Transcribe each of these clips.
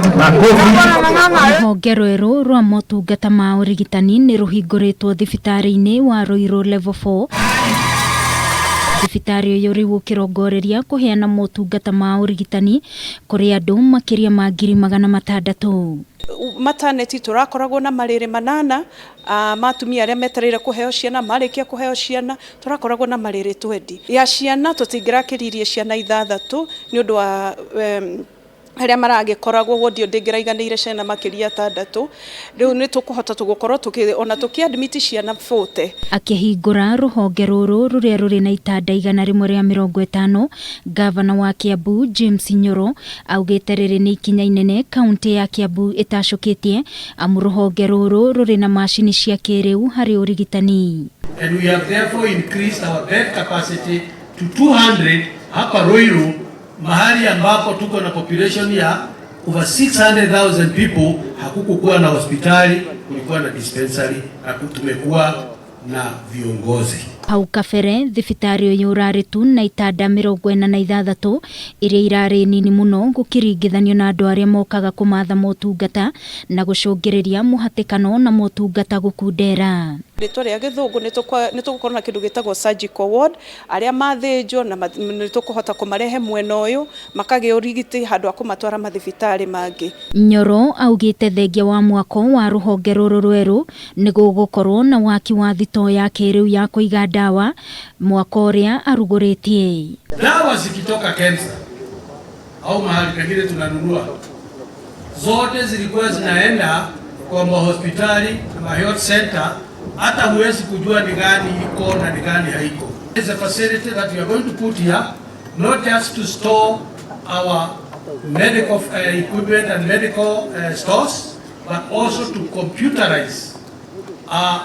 Makofi. Rũhonge rwerũ rwa motungata ma ũrigitani nĩ rũhingũrĩtwo thibitarĩ-inĩ wa Ruiru Level 4. Thibitarĩ ũyũ rĩu ũkĩrongoreria kũheana motungata ma ũrigitani kũrĩ andũ makĩria ma 600,000. Maternity tũrakoragwo na marĩrĩ 8 ma atumia arĩa metereire kũheo ciana. Marĩkia kũheo ciana, tũrakoragwo na marĩrĩ 20 ya ciana. Tũtingĩrakĩririe ciana 6 nĩ ũndũ wa arĩa maragĩkoragwo wodi ĩyo ndĩngĩraiganĩire ciana makĩria 6. Rĩu nĩ tũkũhota tũgũkorwo ona tũkĩ-admit ciana 40. Akĩhingũra rũhonge rũrũ rũrĩa rũrĩ na itanda 150, ngavana wa Kiambu James Nyoro augĩte rĩrĩ nĩ ikinya inene kaunti ya Kiambu ĩtacũkĩtie, amu rũhonge rũrũ rũrĩ na macini cia kĩrĩu harĩ ũrigitani. And we have therefore increased our bed capacity to 200 hapa Ruiru, mahali ambapo tuko na population ya over 600,000 people. Hakukukuwa na hospitali, kulikuwa na dispensary na tumekuwa na viongozi. Hau kabere thibitarĩ ũyũ ũrarĩ tu na itanda 46 iria irarĩ nini mũno gũkĩringithanio na andũ arĩa mokaga kũmatha motungata na gũcũngĩrĩria mũhatĩkano na motungata gũkundera. Rĩtwa rĩa gĩthũngũ, nĩ tũgũkorwo na kĩndũ gĩtagwo surgical ward. Arĩa mathĩnjwo na nĩ tũkũhota kũmarehe mwena ũyũ makagĩa ũrigiti handũ ha kũmatwara mathibitarĩ mangĩ. Nyoro augĩte thengia wa mwako wa rũhonge rũrũ rwerũ nĩ gũgũkorwo na waki wa thitoo ya kĩrĩu ya kũiga ndawa, mwako ũrĩa arugũrĩtie. Dawa zikitoka KEMSA au mahali pengine tunanunua, zote zilikuwa zinaenda kwa mahospitali na ma health center, hata huwezi kujua ni gani iko na ni gani haiko. It's a facility that we are going to put here, not just to store our medical equipment and medical stores, but also to computerize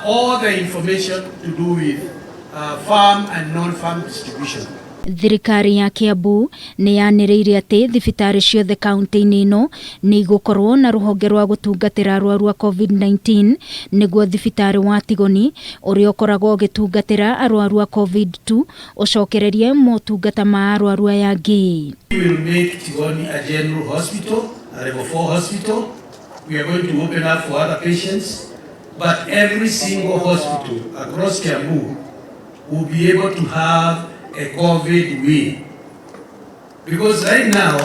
all the information to do with farm and non-farm distribution. Thirikari ya Kiambu nĩ yanĩrĩire atĩ thibitarĩ ciothe kaunti-inĩ ĩno nĩ igũkorwo na rũhonge rwa gũtungatĩra arwaru a COVID-19, nĩguo thibitarĩ wa Tigoni ũrĩa ũkoragwo ũgĩtungatĩra arwaru a COVID-2 ũcokererie motungata ma arwaru aya angĩ. We will make Tigoni a general hospital, a level 4 hospital. We are going to open up for other patients, but every single hospital across Kiambu will be able to have a COVID wing. Because right now,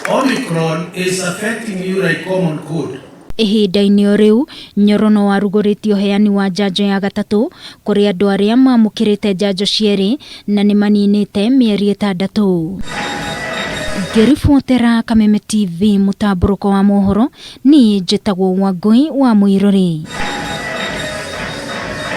Omicron is affecting you like common cold. Ihinda-inĩ o rĩu, Nyoro no arugũrĩtie ũheani wa njanjo ya gatatũ kũrĩ andũ arĩa mamũkĩrĩte njanjo cierĩ na nĩ maninĩte mĩeri 6. Ngĩribotera Kameme TV mũtambũrũko wa mohoro, niĩ njĩtagwo Wangũi wa Mũirũrĩ.